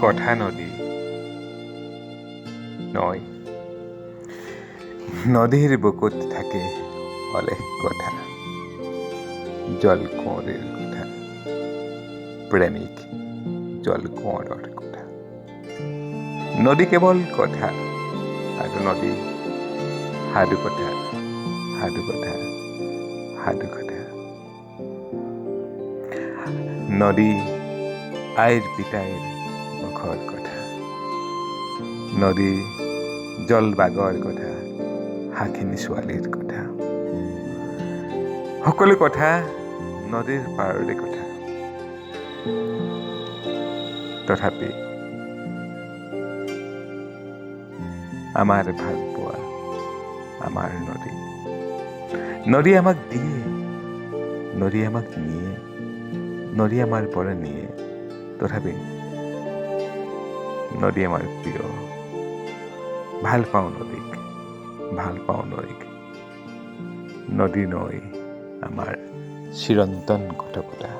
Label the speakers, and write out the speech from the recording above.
Speaker 1: কথা নদী নৈ। নদীৰ বুকুত থাকে অলেখ কথা, জলকোঁৱৰীৰ কথা, প্ৰেমিক জলকোঁৱৰৰ কথা। নদী কেৱল কথা আৰু নদী সাধুকথা, সাধুকথা, সাধুকথা। নদী আইৰ পিতাইৰ মুখৰ কথা, নদী জলবাগৰ কথা, শাখিনী ছোৱালীৰ কথা, সকলো কথা নদীৰ পাৰৰে কথা। তথাপি আমাৰ ভালপোৱা আমাৰ নদী। নদী আমাক দিয়ে, নদী আমাক নিয়ে, নদী আমাৰ পৰা নিয়ে, তথাপি নদী আমাৰ প্ৰিয়। ভাল পাওঁ নদীক, ভাল পাওঁ নৈক। নদী নৈ আমাৰ চিৰন্তন কথকতা।